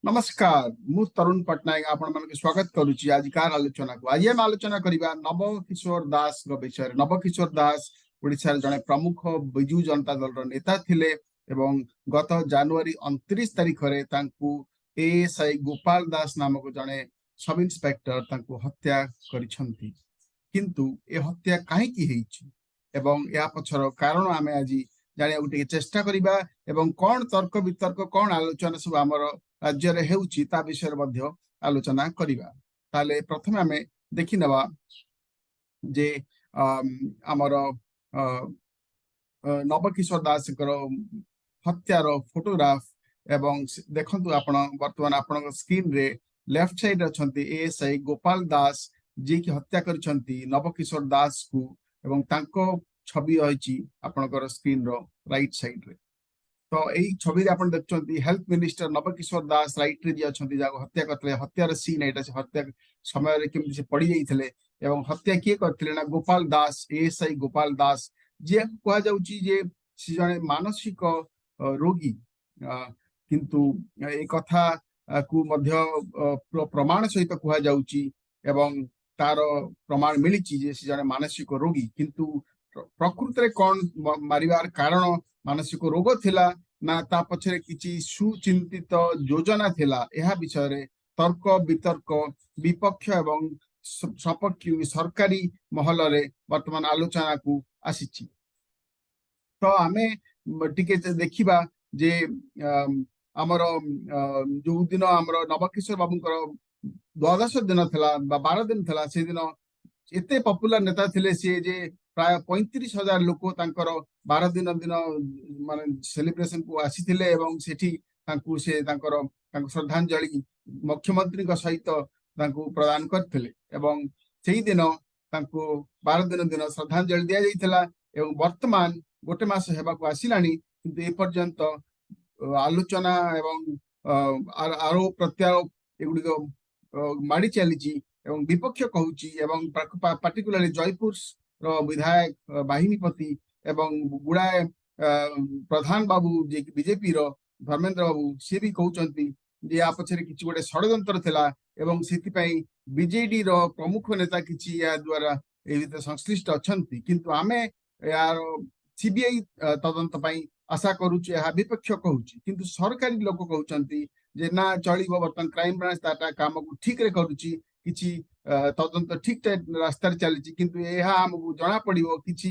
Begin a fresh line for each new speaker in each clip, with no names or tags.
ନମସ୍କାର, ମୁଁ ତରୁଣ ପଟ୍ଟନାୟକ ଆପଣମାନଙ୍କୁ ସ୍ୱାଗତ କରୁଛି ଆଜିକାର ଆଲୋଚନାକୁ। ଆଜି ଆମେ ଆଲୋଚନା କରିବା ନବ କିଶୋର ଦାସଙ୍କ ବିଷୟରେ। ନବ କିଶୋର ଦାସ ଓଡ଼ିଶାର ଜଣେ ପ୍ରମୁଖ ବିଜୁ ଜନତା ଦଳର ନେତା ଥିଲେ ଏବଂ ଗତ ଜାନୁଆରୀ 29 ତାରିଖରେ ତାଙ୍କୁ ଏଏସ୍ଆଇ ଗୋପାଳ ଦାସ ନାମକ ଜଣେ ସବ ଇନ୍ସପେକ୍ଟର ତାଙ୍କୁ ହତ୍ୟା କରିଛନ୍ତି। କିନ୍ତୁ ଏ ହତ୍ୟା କାହିଁକି ହେଇଛି ଏବଂ ଏହା ପଛର କାରଣ ଆମେ ଆଜି ଜାଣିବାକୁ ଟିକେ ଚେଷ୍ଟା କରିବା ଏବଂ କଣ ତର୍କ ବିତର୍କ, କଣ ଆଲୋଚନା ସବୁ ଆମର ରାଜ୍ୟରେ ହେଉଛି, ତା ବିଷୟରେ ମଧ୍ୟ ଆଲୋଚନା କରିବା। ତାହେଲେ ପ୍ରଥମେ ଆମେ ଦେଖିନେବା ଯେ ଆମର ନବକିଶୋର ଦାସଙ୍କର ହତ୍ୟାର ଫଟୋଗ୍ରାଫ ଏବଂ ଦେଖନ୍ତୁ, ଆପଣ ବର୍ତ୍ତମାନ ଆପଣଙ୍କ ସ୍କ୍ରିନରେ ଲେଫ୍ଟ ସାଇଡ୍ ଅଛନ୍ତି ଏଏସ୍ଆଇ ଗୋପାଳ ଦାସ, ଯିଏକି ହତ୍ୟା କରିଛନ୍ତି ନବକିଶୋର ଦାସକୁ ଏବଂ ତାଙ୍କ ଛବି ରହିଛି ଆପଣଙ୍କର ସ୍କ୍ରିନର ରାଇଟ୍ ସାଇଡରେ। ତ ଏଇ ଛବିରେ ଆପଣ ଦେଖୁଛନ୍ତି ହେଲ୍ଥ ମିନିଷ୍ଟର ନବକିଶୋର ଦାସ ରାଇଟରେ ଯିଏ ଅଛନ୍ତି, ଯାହାକୁ ହତ୍ୟା କରିଥିଲେ। ହତ୍ୟାର ସିନ୍ ଏଇଟା, ସେ ହତ୍ୟା ସମୟରେ କେମିତି ସେ ପଡି ଯାଇଥିଲେ ଏବଂ ହତ୍ୟା କିଏ କରିଥିଲେ ନା ଗୋପାଳ ଦାସ, ଏଏସ୍ଆଇ ଗୋପାଳ ଦାସ, ଯିଏକୁ କୁହାଯାଉଛି ଯେ ସେ ଜଣେ ମାନସିକ ରୋଗୀ। କିନ୍ତୁ ଏ କଥା କୁ ମଧ୍ୟ ପ୍ରମାଣ ସହିତ କୁହାଯାଉଛି ଏବଂ ତାର ପ୍ରମାଣ ମିଳିଛି ଯେ ସେ ଜଣେ ମାନସିକ ରୋଗୀ। କିନ୍ତୁ ପ୍ରକୃତରେ କଣ ମାରିବାର କାରଣ ମାନସିକ ରୋଗ ଥିଲା ନା ତା ପଛରେ କିଛି ସୁଚିନ୍ତିତ ଯୋଜନା ଥିଲା, ଏହା ବିଷୟରେ ତର୍କ ବିତର୍କ ବିପକ୍ଷ ଏବଂ ସପକ୍ଷ ସରକାରୀ ମହଲରେ ବର୍ତ୍ତମାନ ଆଲୋଚନାକୁ ଆସିଛି। ତ ଆମେ ଟିକେ ଦେଖିବା ଯେ ଆମର ଯୋଉ ଦିନ ଆମର ନବକିଶୋର ବାବୁଙ୍କର ଦ୍ୱାଦଶ ଦିନ ଥିଲା ବା 12 ଦିନ ଥିଲା, ସେଦିନ ଏତେ ପପୁଲାର ନେତା ଥିଲେ ସିଏ ଯେ ପ୍ରାୟ 35,000 ଲୋକ ତାଙ୍କର 12 ଦିନ ଦିନ ମାନେ ସେଲିବ୍ରେସନ କୁ ଆସିଥିଲେ ଏବଂ ସେଠି ତାଙ୍କୁ ସେ ତାଙ୍କର ତାଙ୍କୁ ଶ୍ରଦ୍ଧାଞ୍ଜଳି ମୁଖ୍ୟମନ୍ତ୍ରୀଙ୍କ ସହିତ ତାଙ୍କୁ ପ୍ରଦାନ କରିଥିଲେ ଏବଂ ସେଇଦିନ ତାଙ୍କୁ 12 ଦିନ ଦିନ ଶ୍ରଦ୍ଧାଞ୍ଜଳି ଦିଆଯାଇଥିଲା। ଏବଂ ବର୍ତ୍ତମାନ ଗୋଟେ ମାସ ହେବାକୁ ଆସିଲାଣି, କିନ୍ତୁ ଏପର୍ଯ୍ୟନ୍ତ ଆଲୋଚନା ଏବଂ ଆରୋପ ପ୍ରତ୍ୟାରୋପ ଏଗୁଡିକ ମାଡି ଚାଲିଛି ଏବଂ ବିପକ୍ଷ କହୁଛି ଏବଂ ପାର୍ଟିକୁଲାରଲି ଜୟପୁର ର ବିଧାୟକ ବାହିନୀପତି ଏବଂ ଗୁଡାଏ ପ୍ରଧାନ ବାବୁ, ଯିଏକି ବିଜେପିର ଧର୍ମେନ୍ଦ୍ର ବାବୁ, ସିଏ ବି କହୁଛନ୍ତି ଯେ ୟା ପଛରେ କିଛି ଗୋଟେ ଷଡଯନ୍ତ୍ର ଥିଲା ଏବଂ ସେଥିପାଇଁ ବିଜେଡି ର ପ୍ରମୁଖ ନେତା କିଛି ଏହା ଦ୍ଵାରା ଏ ଭିତରେ ସଂଶ୍ଳିଷ୍ଟ ଅଛନ୍ତି। କିନ୍ତୁ ଆମେ ଏହାର ସିବିଆଇ ତଦନ୍ତ ପାଇଁ ଆଶା କରୁଛୁ, ଏହା ବିପକ୍ଷ କହୁଛି। କିନ୍ତୁ ସରକାରୀ ଲୋକ କହୁଛନ୍ତି ଯେ ନା, ଚଳିବ, ବର୍ତ୍ତମାନ କ୍ରାଇମ ବ୍ରାଞ୍ଚ ତା କାମକୁ ଠିକରେ କରୁଛି, କିଛି ତଦନ୍ତ ଠିକ ରାସ୍ତାରେ ଚାଲିଛି। କିନ୍ତୁ ଏହା ଆମକୁ ଜଣା ପଡିବ କିଛି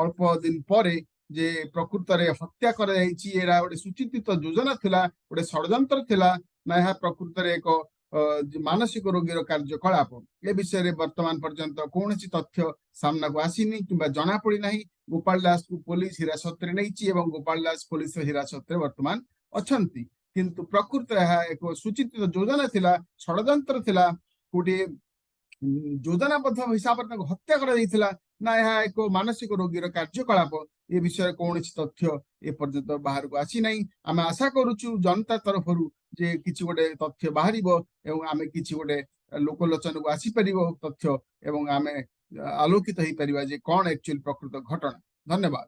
ଅଳ୍ପ ଦିନ ପରେ ଯେ ପ୍ରକୃତରେ ହତ୍ୟା କରାଯାଇଛି, ଏହା ଗୋଟେ ସୁଚିନ୍ତିତ ଯୋଜନା ଥିଲା, ଗୋଟେ ଷଡଯନ୍ତ୍ର ଥିଲା ନା ଏହା ପ୍ରକୃତରେ ଏକ ମାନସିକ ରୋଗୀର କାର୍ଯ୍ୟକଳାପ, ଏ ବିଷୟରେ ବର୍ତ୍ତମାନ ପର୍ଯ୍ୟନ୍ତ କୌଣସି ତଥ୍ୟ ସାମ୍ନାକୁ ଆସିନି କିମ୍ବା ଜଣା ପଡିନାହିଁ। ଗୋପାଳ ଦାସକୁ ପୋଲିସ ହିରାସତରେ ନେଇଛି ଏବଂ ଗୋପାଳ ଦାସ ପୋଲିସ ହିରାସତରେ ବର୍ତ୍ତମାନ ଅଛନ୍ତି। କିନ୍ତୁ ପ୍ରକୃତରେ ଏହା ଏକ ସୁଚିନ୍ତିତ ଯୋଜନା ଥିଲା, ଷଡଯନ୍ତ୍ର ଥିଲା, ଗୋଟିଏ ଯୋଜନାବଦ୍ଧ ହିସାବରେ ତାଙ୍କୁ ହତ୍ୟା କରାଯାଇଥିଲା ନା ଏହା ଏକ ମାନସିକ ରୋଗୀର କାର୍ଯ୍ୟକଳାପ, ଏ ବିଷୟରେ କୌଣସି ତଥ୍ୟ ଏପର୍ଯ୍ୟନ୍ତ ବାହାରକୁ ଆସିନାହିଁ। ଆମେ ଆଶା କରୁଛୁ ଜନତା ତରଫରୁ ଯେ କିଛି ଗୋଟେ ତଥ୍ୟ ବାହାରିବ ଏବଂ ଆମେ କିଛି ଗୋଟେ ଲୋକଲୋଚନକୁ ଆସିପାରିବ ତଥ୍ୟ ଏବଂ ଆମେ ଆଲୋକିତ ହେଇପାରିବା ଯେ କଣ ଆକ୍ଚୁଆଲି ପ୍ରକୃତ ଘଟଣା। ଧନ୍ୟବାଦ।